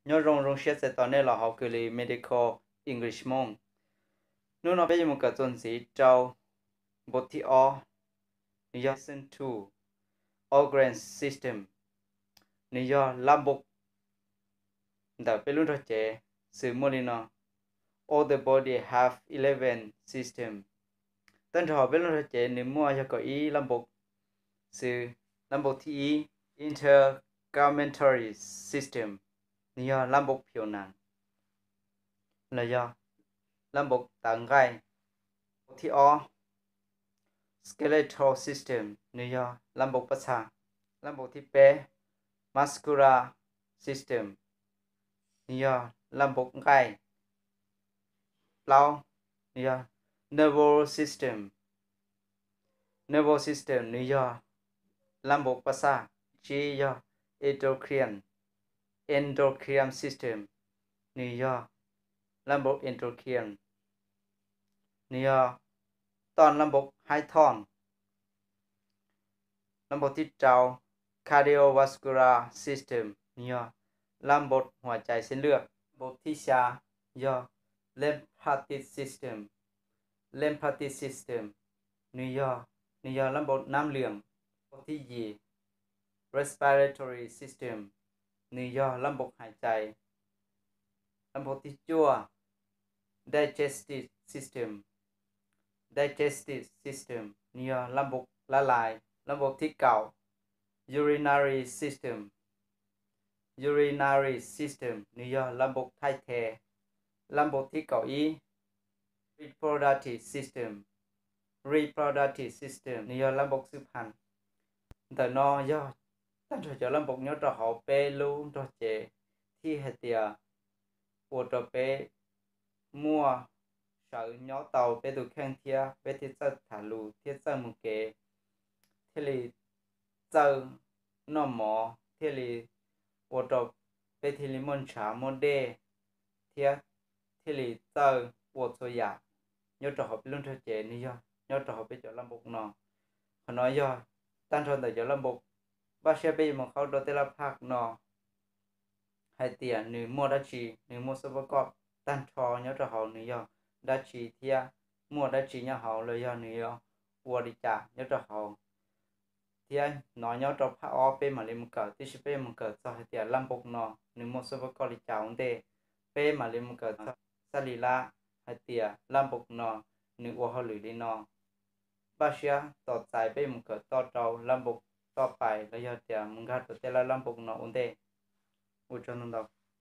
Nyob zoo, zoo siab txais tos nej los hauv kws li Medical English Hmoob. Hnub no peb yuav mus kawm txuas ntxiv rau npaum thib ob, nws yog system two, organ system, nws yog lab npaum ntawm peb lub nrog cev xwb muaj li no: All the body have eleven system. Tag nrho hauv peb lub nrog cev nws muaj yog kaum ib lab npaum xwb. Lab npaum thib ib, integumentary system, nws yog lab npaum phiu nas los yog lab npaum tav nqaij. Thib ob, skeletal system, nws yog lab npaum pob txha. Lab npaum thib peb, muscular system, nws yog lab npaum nqaij. Plaub, nws yog nervous system. Nervous system, nws yog lab npaum pob txha. Tsib yog endocrine, endocrine system, nws yog lab npaum endocrine, nws yog toj lab npaum hais thoj. Lab npaum thib rau, cardiovascular system, nws yog lab npaum huam cai xeeb lwaj. Npaum thib xya yog lymphatic system. Lymphatic system, nws yog, nws yog lab npaum nab lwam. Npaum thib yim, respiratory system, nws yog lab npaum hais cai. Lab npaum thib cuaj, digestive system. Digestive system, nws yog lab npaum lab lais. Lab npaum thib kaum, urinary system. Urinary system, nws yog lab npaum thaij the. Lab npaum thib kaum ib, reproductive system. Reproductive system, nws yog lab npaum xwb phaj. Ntawm no yog tag nrho cov lab npaum nyob rau hauv peb lub nrog cev thiaj hais tias ua rau peb muaj sawv nyob tau peb tus kheej thiab peb thiaj txawj tham lus thiab txawj mus kev, thiaj li txawj noj mov, thiaj li ua rau peb thiaj li muaj ntshav muaj dej, thiab thiaj li txawj ua txhua yam nyob rau hauv peb lub nrog cev nws yog nyob rau hauv peb cov lab npaum no. Qhov no yog tag nrho ntawm cov lab npaum. Npaj siab peb yuav mus qhaub rau tej lab phaj no hais tias nws muaj dab tsi, nws muaj xab pab koj tag nrho nyob rau hauv nws yog dab tsi thiab muaj dab tsi nyob hauv los yog nws yuav ua li cas nyob rau hauv. Thiab hnov nyob rau phaj ob peb mam li mus kawm, tiam sis peb yuav mus kawm txog hais tias lab npaum no nws muaj xab pab koj li cas ua ntej. Peb mam li mus kawm txog xab li lab hais tias lab npaum no nws ua hauj lwm li no. Npaj siab tos txais peb yuav mus kawm toj rau lab npaum toj pais los yog tias mus nkag rau tej lab lab npaum no ua ntej. Ua tsaug ntau ntau.